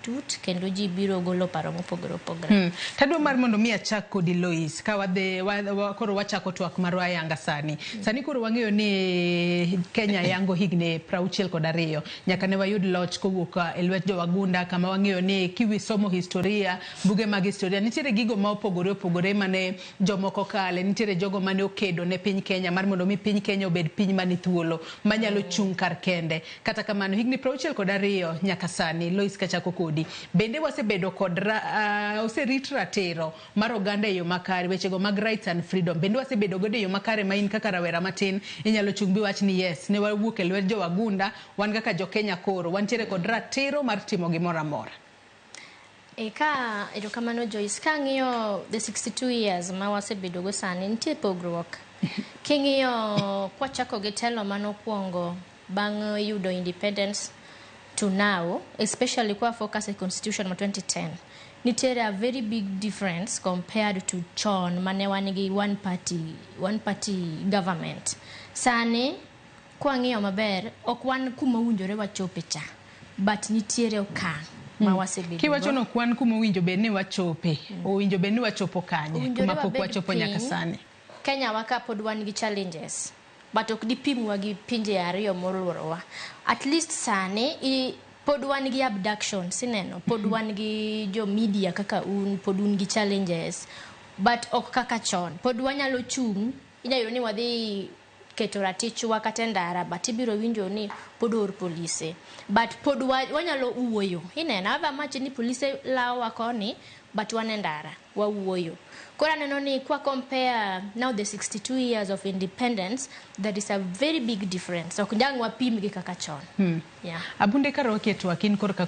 Tut kendo ji biro golo paro mopogore opogore. Tadwa mar mondo mi achak kodi, Lois, ka wadhi koro wachako twak marwa ayanga sani. Sani koro wang'eyo ni Kenya yango higni 62 nyaka ne wayud loch kowuok e lwet jowagunda, kama wang'eyo ni kiwisomo historia, buge mag historia, nitiere gigo ma opogore opogore mane jomoko kale, nitiere jogo mane okedo ne piny Kenya mar mondo mi piny Kenya obed piny mani thuolo manyalo chung' kar kende. Kata kamano, higni 62 nyaka sani, Lois, kachako kodi, bende wasebedo kod oserit ratiro mar oganda e yo makare, wechego mag rights and freedom bende wasebedo godo e yo makare, ma in kaka rawera matin inyalo chung' biwach ni yes, ne wawuok e lwet jowagunda, wan kaka jokenya koro wantiere kod ratiro mar timo gimoro amora? E ka erokamano, Joyce. Ka ang'iyo the 62 years ma wasebedo go sani, nitie pogruok. King'iyo kwachako gi telo manokwongo bang' yudo independence to now, especially kwa focus e constitution ma 2010, nitiere a very big difference compared to chon mane wan gi one party government. Sani kwang'iyo maber, ok wan kuma owinjore wachope cha, but nitiere okang' ma wasebedo. Kiwacho ni ok wan kuma owinjo bed ni wachope, owinjo bed ni wachopo kanye? Owinjore kuma pok wabed wachopo nyaka piny. sani? Kenya wa ka pod wan gi challenges, but ok dipimwa gi pinje ariyo moluorowa. At least sani pod wan gi abductions, ineno, pod wan gi jo media kaka un, pod un gi challenges, but ok kaka chon. Pod wanyalo chung', inyalo yudo ni wadhi keto ratichwa kata e ndara, but ibiro winjo ni pod oor polise, but pod wanyalo wuoyo, ineno, however much ni polise lawowa koni, but wan e ndara wawuoyo. Koro aneno ni kwa compare now the 62 years of independence, there is a very big difference. Ok jang wapim gi kaka chon. Yeah. Abunde, ka rwaki e twak, in korka.